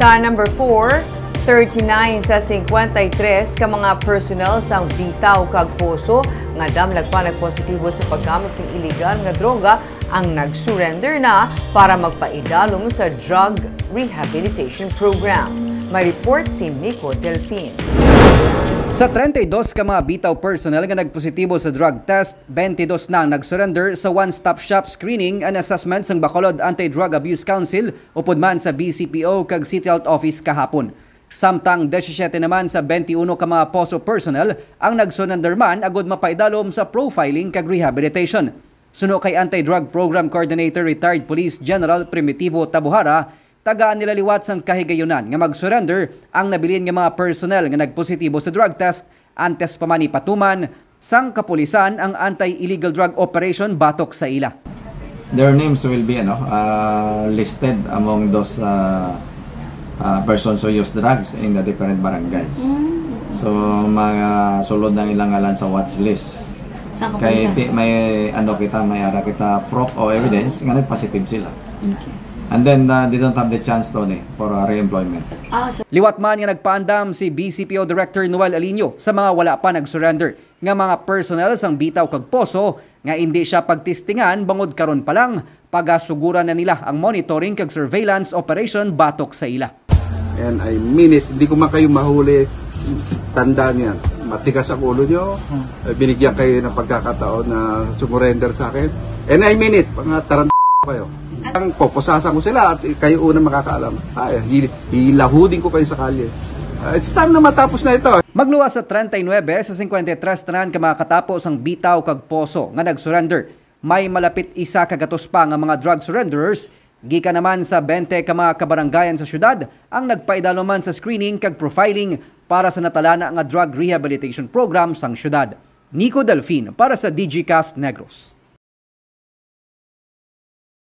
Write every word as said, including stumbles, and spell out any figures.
Number four, thirty-nine sa fifty-three ka mga personnel sang Bitaw kag Poso nga damlag pa nagpositibo sa paggamit sing iligal nga droga ang nag-surrender na para magpaidalom sa drug rehabilitation program. May report si Nico Delfin. Sa treinta y dos ka mga Bitaw personnel nga nagpositibo sa drug test, twenty-dos na ang nag-surrender sa one-stop shop screening and assessment sang Bacolod Anti-Drug Abuse Council upod man sa B C P O kag City Health Office kahapon. Samtang disisiete naman sa twenty-uno ka mga Poso personnel ang nag-surrender man agud mapaidalom sa profiling kag rehabilitation. Suno kay Anti-Drug Program Coordinator Retired Police General Primitivo Tabuhara, tagaan nila liwat sang kahigayunan nga mag-surrender ang nabilin nga mga personnel nga nagpositibo sa drug test antes pa man ipatuman sang kapulisan ang anti-illegal drug operation batok sa ila. Their names will be ano uh, listed among those uh, uh, persons who use drugs in the different barangays. So mga sulod na ilang ngalan sa watch list. Kay ti, may ano kita, may ara kita proof o evidence nga nag-positive sila. And then uh, they don't have the chance to ni for uh, re-employment. Liwat man nga nagpaandam si B C P O Director Noel Alinio sa mga wala pa nag-surrender nga mga personnel sang Bitaw kag Poso nga indi siya pagtistingan bangod karon pa lang pagasuguran na nila ang monitoring kag surveillance operation batok sa ila. And I mean it. Hindi ko man kayo mahuli. Tandaan yan. Matigas ang ulo nyo. Eh, Binigyan kayo ng pagkakataon na sumurrender sa akin. And I mean it. Mga tarant kayo. Ang poposasan ko sila at kayo una makakaalam. Ay, hi- hilahudin ko kayo sa kalye. Ah, it's time na matapos na ito. Magluwas sa treinta y nuebe sa cincuenta y tres tanan ka mga katapo sang Bitaw kag Poso nga nag-surrender. May malapit isa ka gatos pa nga mga drug surrenderers gikan naman sa twenty ka mga kabarangayan sa syudad ang nagpaidalom man sa screening kag profiling para sa natalana nga drug rehabilitation program sang syudad. Nico Delfin para sa Digicast Negros.